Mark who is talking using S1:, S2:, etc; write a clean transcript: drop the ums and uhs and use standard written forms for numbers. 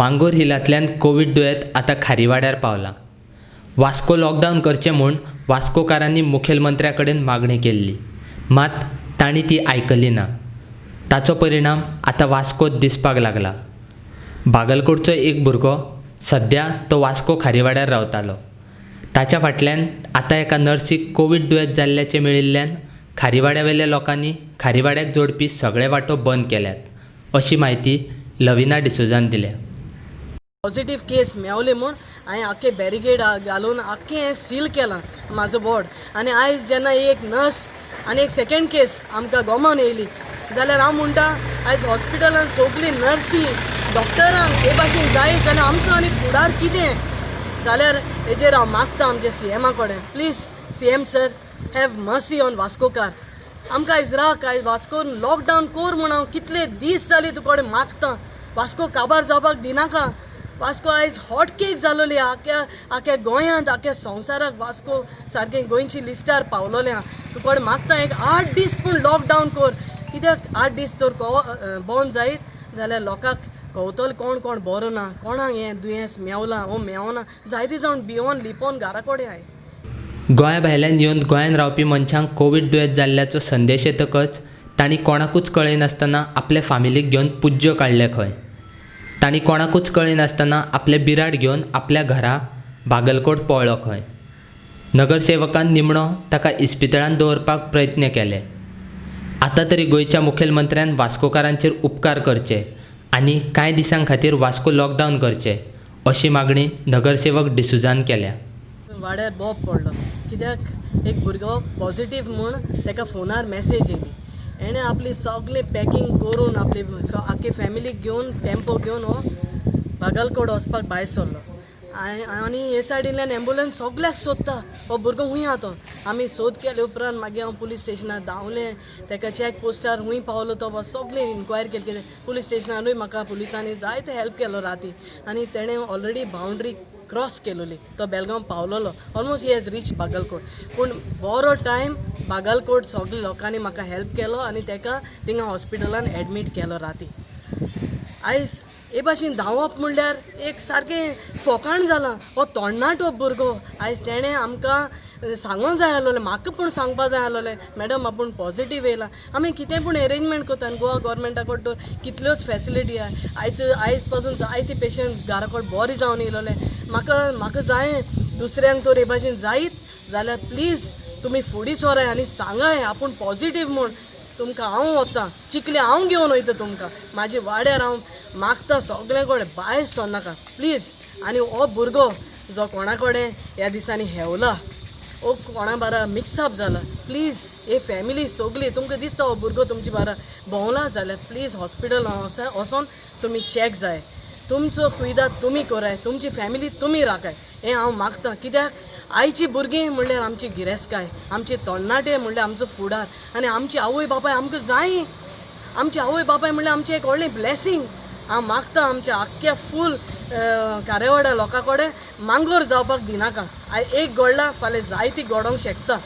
S1: Mangor हिलांतल्यान Covid दुयेंत आतां खारीवाड्यार पावलां. वास्को लॉकडावन करचें म्हूण वास्कोकारांनी मुखेलमंत्र्या कडेन मागणी केल्ली, मात तांणी ती आयकली ना. ताचो परिणाम आतां वास्कोत दिसपाक लागला. बागलकोटचो एक भुरगो सद्या तो वास्को खारीवाड्यार रावतालो. ताच्या फाटल्यान आतां एका नर्सीक कोवीड दुयेंत जाल्ल्याचें मेळिल्ल्यान खारीवाड्यावेल्या लोकांनी खारीवाड्याक जोडपी सगळे वांटो बंद केल्यात, अशी म्हायती लविना डिसोझान दिल्या.
S2: पॉझिटिव्ह केस मेवले म्हूण हांवें आख्खे बॅरिगेड घालून आख्खें हें सील केलां म्हाजो वॉर्ड. आनी आयज जेन्ना एक नर्स आनी एक सेकेंड केस आमकां गोमान येयली जाल्यार हांव म्हणटा, आयज हॉस्पिटलान सगलीं नर्सी, डॉक्टरांक हे भाशेन जायत जाल्यार आमचो आनी फुडार कितें? जाल्यार हेजेर हांव मागता आमच्या सीएमा कडेन, please CM sir, have mercy on Vascokar. आमकां आयज राख. आयज वास्कोन लॉकडावन कर म्हूण हांव कितले दीस जाले तुकडे मागता. वास्को काबार जावपाक दिनाका. वास्को आयज हॉट केक जालोली. आख्या आख्या गोंयांत, आख्या संवसाराक वास्को सारकें गोंयची लिस्टार पावलोलें आहा. तुकडे मागता, एक 8 दीस पूण लॉकडावन कर. कित्याक 8 दीस तर बंद जायत जाल्यार लोकांक कवतले कोण कोण बरो ना, कोणाक हें दुयेंस मेवलां वो मेवना. जायते जावन भियोन लिपोन घरा कडेन I.
S1: गोंया भायल्यान येवन गोंयांत रावपी मनशांक कोवीड दुयेंत जाल्ल्याचो संदेश येतकच तांणी कोणाकूच कळयनासतना आपले फामिलीक घेवन पुज्यो काडले खंय. तांणी कोणाकूच कळयनासतना आपलें बिराड घेवन आपल्या घरा बागलकोट पळ्ळो खंय. नगरसेवकान निमणो ताका इस्पितळांत दवरपाक प्रयत्न केले. आतां तरी गोंयच्या मुखेलमंत्र्यान वास्कोकारांचेर उपकार करचे आनी कांय दिसां खातीर वास्को लॉकडावन करचें, अशी मागणी नगरसेवक डिसुजान केल्या.
S2: वाड्यार बोब पडलो, कित्याक एक भुरगो पॉझिटीव म्हूण ताका फोनार मॅसेज येयली. हेणें आपली सगळें पॅकींग करून आपली आख्खी फॅमिलीक घेवन, टेम्पो घेवन हो बागलकोट वचपाक भायर सरलो. आनी हे सायडींतल्यान एम्बुलन्स सगल्याक सोदता, हो भुरगो खूंय आहा तो. आमी सोद केले उपरांत मागीर हांव पुलीस स्टेशनार धांवलें. ताका चॅक पोस्टार खूंय पावलो तो सगळें इन्क्वायरी केली. कितें पुलीस स्टेशनारूय म्हाका पुलिसांनी जायते हेल्प केलो राती. आनी तेणें ऑलरेडी बाउंड्री क्रॉस केलोली, तो Belgaum पावलोलो. Almost he has reach Bagalkot. पूण बरो टायम बागलकोट सगळे लोकांनी म्हाका हेल्प केलो आनी ताका थिंगा हॉस्पिटलान एडमीट केलो राती. आयज हे भाशेन धांवप म्हणल्यार एक सारकें फोकाण जालां. हो तरणाटो भुरगो आयज तेणें आमकां सांगूंक जाय आसलोलें, म्हाका पूण सांगपा जाय आसलोलें, मॅडम, आपूण पॉझिटीव येयला. आमी कितें पूण एरेंजमेंट करता आनी गोवा गोवोरमेंटा कडून कितल्योच फेसिलिटी आहा. आयज आयज पासून जायते पेशंट घरा कडेन बरे जावन येयलोले. म्हाका जाय, दुसऱ्यांक तर हे भाशेन जायत जाल्यार प्लीज तुमी फुडें सराय आनी सांगाय आपूण पॉझिटीव म्हूण. तुमकां हांव वता, चिकले हांव घेवन वयता तुमकां म्हाजे वाड्यार. हांव मागता सगळे कडेन, भायर सरनाका प्लीज. आनी हो भुरगो जो कोणा कडेन ह्या दिसांनी हेवला ओ कोणा बारा मिक्सअप जाला, प्लीज हे फॅमिली सगळी, तुमकां दिसता हो भुरगो तुमचे बारा भोंवला जाल्यार प्लीज हॉस्पिटल वचोन तुमी चॅक जाय. तुमचो कुयदाद तुमी कराय, तुमची फॅमिली तुमी राखाय, हें हांव मागता. कित्याक आयची भुरगीं म्हणल्यार आमची गिरेस्तकाय, आमची तरणाटे म्हणल्यार आमचो फुडार आनी आमची आवय बापाय आमकां जाय. आमची आवय बापाय म्हणल्यार आमचें एक व्हडलें ब्लेसींग. हांव मागता आमच्या आख्ख्या फूल खारेवाड्या लोकां कडेन, मांगोर जावपाक दिनाका. आयज एक घडला, फाल्यां जायती घडोवंक शकता.